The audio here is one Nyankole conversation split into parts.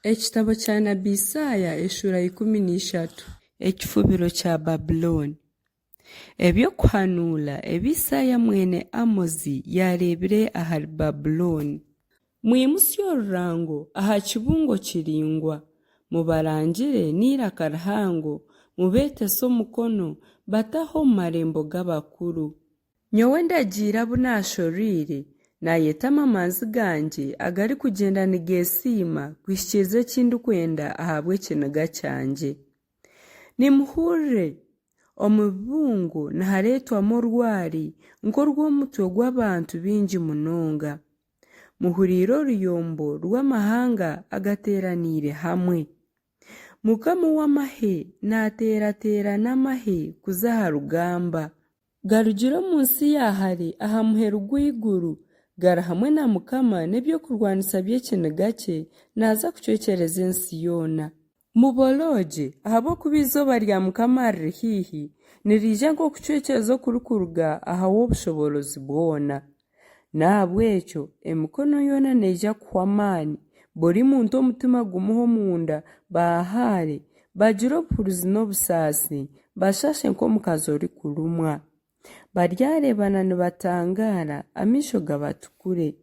Ekitabo kya nabi Isaaya eshuura 13. Ekifubiro kya Babulooni. Eby'okuhanuura ebi Isaaya mwene Amozi yaareebire ahari Babulooni. Mwimutsye orurango aha kibungo kiraingwa, mubarangire n'eiraka rihango, mubeetese omukono, bataahe omu marembo g'abakuru. Nyowe ndagiire abu naashoroire, naayeta amamanzi gangye agarikugyenda nigeesiima kuhikiiriza eki ndikwenda ahabw'ekiniga kyangye. Nimuhurire! Omu bibungo nihareetwamu orwari nk'orw'omutwe gw'abantu baingi munonga. Muhuriire oruyombo rw'amahanga agateeraniire hamwe. Mukama ow'amahe naateerateerana amahe kuza aha rugamba. Garugire omu nsi ya hare aha muheru gw'eiguru, gari hamwe na Mukama n'eby'okurwanisa by'ekiniga kye, naaza kucwekyereza ensi yoona. Muboroogye, ahabw'okuba eizooba rya Mukama riri haihi, niriija nk'okucwekyereza okurikuruga aha W'obushoboorozi bwona. N'ahabw'ekyo emikono yoona neija kuhwa amaani, buri muntu omutima gumuhwe omunda, bahahaare, bagire obuhurizi n'obusaasi, bashaashe nk'omukazi orikurumwa. Baryareebana nibatangaara, amaisho gabatukure.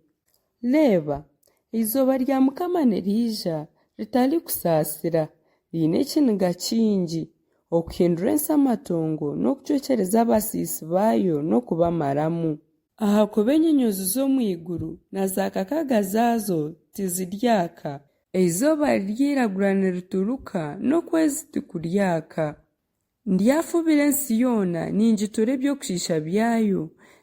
Reeba, eizooba rya Mukama niriija ritarikusaasira, riine ekiniga kingi, okuhindura ensi amatongo n'okucwekyereza abasiisi baayo n'okubamaramu. Ahakuba enyonyoozi z'omu iguru na zaakakaaga zaazo tiziryaka. Eizooba riryairagura nirituruka, n'okwezi tikuryaka. Ndyafubira ensi yoona ningitura eby'okushiisha byayo,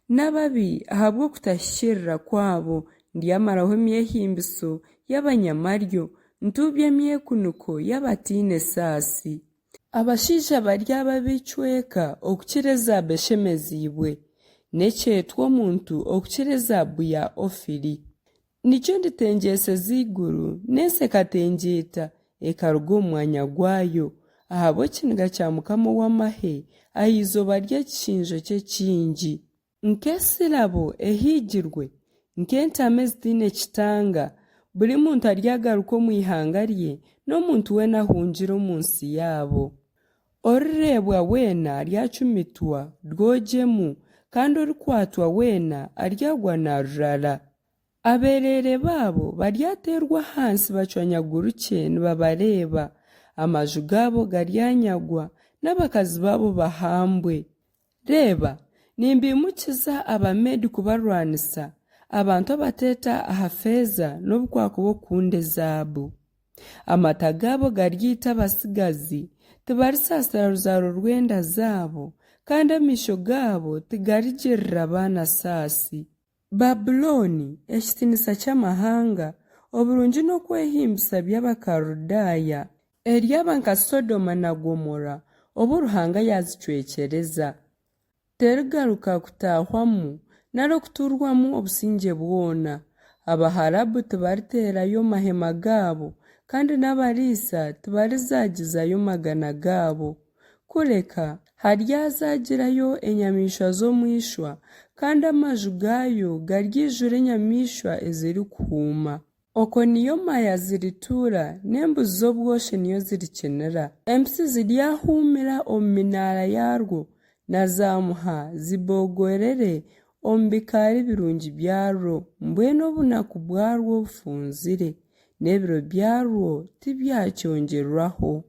n'ababi ahabw'okutahikiirira kwabo, ndyamaraho emyehimbiso y'abanyamaryo, ntuubye emyekuniko y'abataine saasi. Abashaija baryaba ab'eicweka okukira ezaabu eshemeziibwe, n'ekyeetwa omuntu okukira ezaabu ya Ofiri. Nikyo nditengyeseza eiguru, n'ensi ekatengyeeta, ekaruga omu mwanya gwayo, ahabw'ekiniga kya Mukama ow'amahe, aha izooba ry'ekishinjo kye kingi. Nk'esirabo ehigirwe, nk'entaama ezitaine kitanga, buri muntu aryagaruka omu ihanga rye, n'omuntu weena ahungire omu nsi yaabo. Orireebwa weena aryacumitwa rwogyemu, kandi orikwatwa weena aryagwa naarurara. Abeereere baabo baryateerwa ahansi bacwanyagurukye nibabareeba, amaju gaabo garyanyagwa, n'abakazi baabo bahambwe. Reeba, nimbaimukiza Abameedi kubarwanisa, abantu abateeta aha feeza n'obu kwakuba okukunda ezaabu. Amata gaabo garyaita abatsigazi, tibarisaasira ruzaaro rw'enda zaabo, kandi amaisho gaabo tigarigirira baana saasi. Babulooni, ekitiinisa ky'amahanga, oburungi n'okwehimbisa by'Abakaludaaya, eryaba nka Sodoma na Gomora obu Ruhanga yaazicwekyereza. Terigaruka kutaahwamu nari okutuurwamu obusingye bwona. Abaharabu tibariteerayo mahema gaabo, kandi n'abariisa tibarizaagizayo magana gaabo. Kureka haryazaagirayo enyamaishwa z'omu ishwa, kandi amaju gaayo garyaijura enyamaishwa ezirikuhuuma. Okwo niyo maya zirituura, n'embuzi z'obwoshe niyo zirikinira. Empitsi ziryahuumira omu minaara yaarwo, na zaamuha ziboogorere omu bikaari birungi byarwo. Mbwenu obunaku bwarwo bufunzire, n'ebiro byarwo tibyakyongyerwaho.